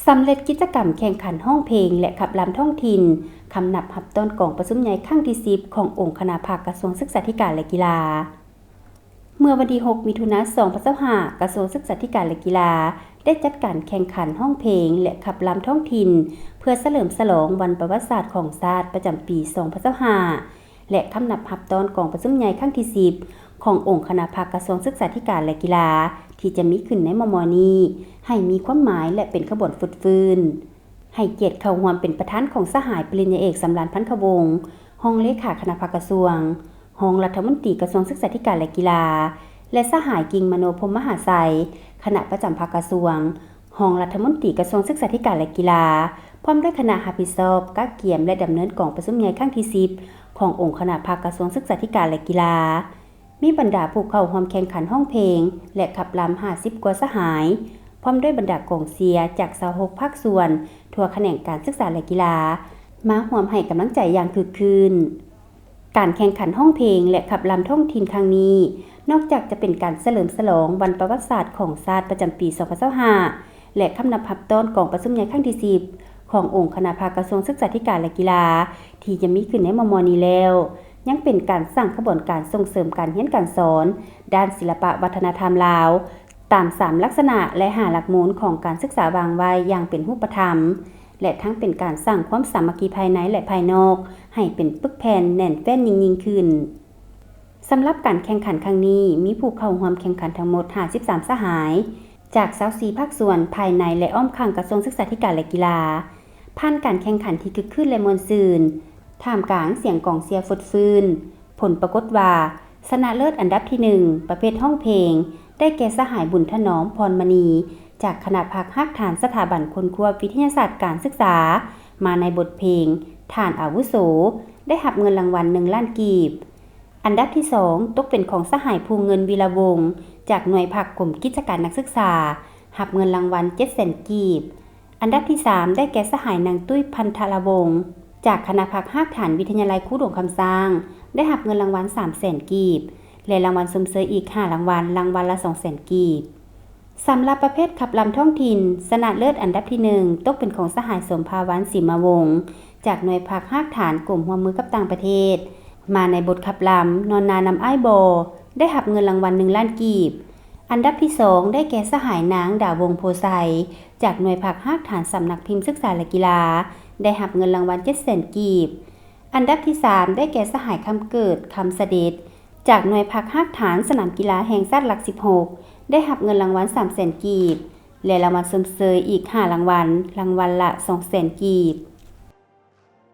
ສຳເລັດກິດຈະກຳແຂ່ງຂັນຮ້ອງເພງ ແລະ ຂັບລຳທ້ອງຖິ່ນ ຄຳນັບຮັບຕ້ອນກອງປະຊຸມໃຫຍ່ຄັ້ງທີສິບ ຂອງອົງຄະນະພັກກະຊວງສຶກສາທິການ ແລະ ກິລາ. ເມື່ອວັນທີຫົກ ມິຖຸນາ ສອງພັນຊາວຫ້າ ກະຊວງສຶກສາທິການ ແລະ ກິລາ ໄດ້ຈັດການແຂ່ງຂັນຮ້ອງເພງ ແລະ ຂັບລຳທ້ອງຖິ່ນ ເພື່ອສະເຫຼີມສະຫຼອງວັນປະຫວັດສາດຂອງຊາດປະຈຳປີສອງພັນຊາວຫ້າ ແລະ ຄຳນັບຮັບຕ້ອນກອງປະຊຸມໃຫຍ່ຄັ້ງທີສິບ ຂອງອົງຄະນະພັກກະຊວງສຶກສາທິການ ແລະ ກິລາ ທີ່ຈະມີຂຶ້ນໃນມໍ່ໆນີ້ ໃຫ້ມີຄວາມໝາຍ ແລະ ເປັນຂະບວນຟົດຟື້ນ. ໃຫ້ກຽດເຂົ້າຮ່ວມເປັນປະທານຂອງສະຫາຍປະລິນຍາເອກ ສຳລານ ພັນຄະວົງ ຮອງເລຂາຄະນະພັກກະຊວງ, ຮອງລັດຖະມົນຕີກະຊວງສຶກສາທິການ ແລະ ກິລາ ແລະ ສະຫາຍ ກິ່ງມະໂນ ພົມມະຫາໄຊ ຄະນະປະຈຳພັກກະຊວງ, ຮອງລັດຖະມົນຕີກະຊວງສຶກສາທິການ ແລະ ກິລາ ພ້ອມດ້ວຍຄະນະຮັບຜິດຊອບກະກຽມ ແລະ ດຳເນີນກອງປະຊຸມໃຫຍ່ຄັ້ງທີສິບ ຂອງອົງຄະນະພັກກະຊວງສຶກສາທິການ ແລະ ກິລາ. ມີບັນດາຜູ້ເຂົ້າຮ່ວມແຂ່ງຂັນຮ້ອງເພງ ແລະ ຂັບລຳຫ້າສິບກວ່າສະຫາຍ, ພ້ອມດ້ວຍບັນດາກອງເຊຍຈາກຊາວຫົກພາກສ່ວນທົ່ວຂະແໜງການສຶກສາ ແລະ ກິລາ ມາຮ່ວມໃຫ້ກຳລັງໃຈຢ່າງຄຶກຄື້ນ. ການແຂ່ງຂັນຮ້ອງເພງ ແລະ ຂັບລຳທ້ອງຖິ່ນຄັ້ງນີ້ ນອກຈາກຈະເປັນການສະເຫຼີມສະຫຼອງວັນປະຫວັດສາດຂອງຊາດປະຈຳປີສອງພັນຊາວຫ້າ ແລະ ຄຳນັບຮັບຕ້ອນກອງປະຊຸມໃຫຍ່ຄັ້ງທີສິບ ຂອງອົງຄະນະພັກກະຊວງສຶກສາທິການ ແລະ ກິລາ ທີ່ຈະມີຂຶ້ນໃນມໍ່ໆນີ້ແລ້ວ, ຍັງເປັນການສ້າງຂະບວນການສົ່ງເສີມການຮຽນການສອນດ້ານສິລະປະວັດທະນະທຳລາວ ຕາມສາມລັກສະນະ ແລະ ຫ້າຫຼັກມູນຂອງການສຶກສາວາງໄວ້ຢ່າງເປັນຮູບປະທຳ ແລະ ທັງເປັນການສ້າງຄວາມສາມັກຄີພາຍໃນ ແລະ ພາຍນອກ ໃຫ້ເປັນປຶກແຜ່ນແໜ້ນແຟ້ນຍິ່ງໆຂຶ້ນ. ສຳລັບການແຂ່ງຂັນຄັ້ງນີ້ ມີຜູ້ເຂົ້າຮ່ວມແຂ່ງຂັນທັງໝົດຫ້າສິບສາມສະຫາຍ ຈາກຊາວສີ່ພາກສ່ວນພາຍໃນ ແລະ ອ້ອມຂ້າງກະຊວງສຶກສາທິການ ແລະ ກິລາ ຜ່ານການແຂ່ງຂັນທີ່ຄຶກຄື້ນ ແລະ ມ່ວນຊື່ນ ທ່າມກາງສຽງກອງເຊຍຟົດຟື້ນ. ຜົນປາກົດວ່າ ຊະນະເລີດອັນດັບທີໜຶ່ງ ປະເພດຮ້ອງເພງ ໄດ້ແກ່ສະຫາຍ ບຸນຖະໜອມ ພອນມະນີ ຈາກຄະນະພັກຮາກຖານສະຖາບັນຄົ້ນຄວ້າວິທະຍາສາດການສຶກສາ ມາໃນບົດເພງ ທ່ານອາວຸໂສ ໄດ້ຮັບເງິນລາງວັນໜຶ່ງລ້ານກີບ. ອັນດັບທີສອງ ຕົກເປັນຂອງສະຫາຍ ພູເງິນ ວິລະວົງ ຈາກໜ່ວຍພັກກົມກິດຈະການນັກສຶກສາ ຮັບເງິນລາງວັນເຈັດແສນກີບ. ອັນດັບທີສາມ ໄດ້ແກ່ສະຫາຍ ນາງຕຸ້ຍ ພັນທະລະວົງ ຈາກຄະນະພັກຮາກຖານວິທະຍາໄລຄູຫຼວງຄຳຊ້າງ ໄດ້ຮັບເງິນລາງວັນສາມແສນກີບ ແລະ ລາງວັນຊົມເຊີຍອີກຫ້າລາງວັນ, ລາງວັນລະສອງແສນກີບ. ສຳລັບປະເພດຂັບລຳທ້ອງຖິ່ນ, ຊະນະເລີດອັນດັບທີໜຶ່ງ ຕົກເປັນຂອງສະຫາຍ ສົມພາວັນ ສີມາວົງ ຈາກໜ່ວຍພັກຮາກຖານກົມຮ່ວມມືກັບຕ່າງປະເທດ ມາໃນບົດຂັບລຳ ນອນນານຳອ້າຍບໍ ໄດ້ຮັບເງິນລາງວັນໜຶ່ງລ້ານກີບ. ອັນດັບທີສອງ ໄດ້ແກ່ສະຫາຍ ນາງ ດາວົງ ໂພໄຊ ຈາກໜ່ວຍພັກຮາກຖານສຳນັກພິມສຶກສາ ແລະ ກິລາ ໄດ້ຮັບເງິນລາງວັນເຈັດແສນກີບ. ອັນດັບທີສາມ ໄດ້ແກ່ສະຫາຍ ຄຳເກີດ ຄຳສະເດັດ ຈາກໜ່ວຍພັກຮາກຖານສະໜາມກິລາແຫ່ງຊາດຫຼັກສິບຫົກ ໄດ້ຮັບເງິນລາງວັນສາມແສນກີບ ແລະ ລາງວັນຊົມເຊີຍອີກຫ້າລາງວັນ, ລາງວັນລະສອງແສນກີບ.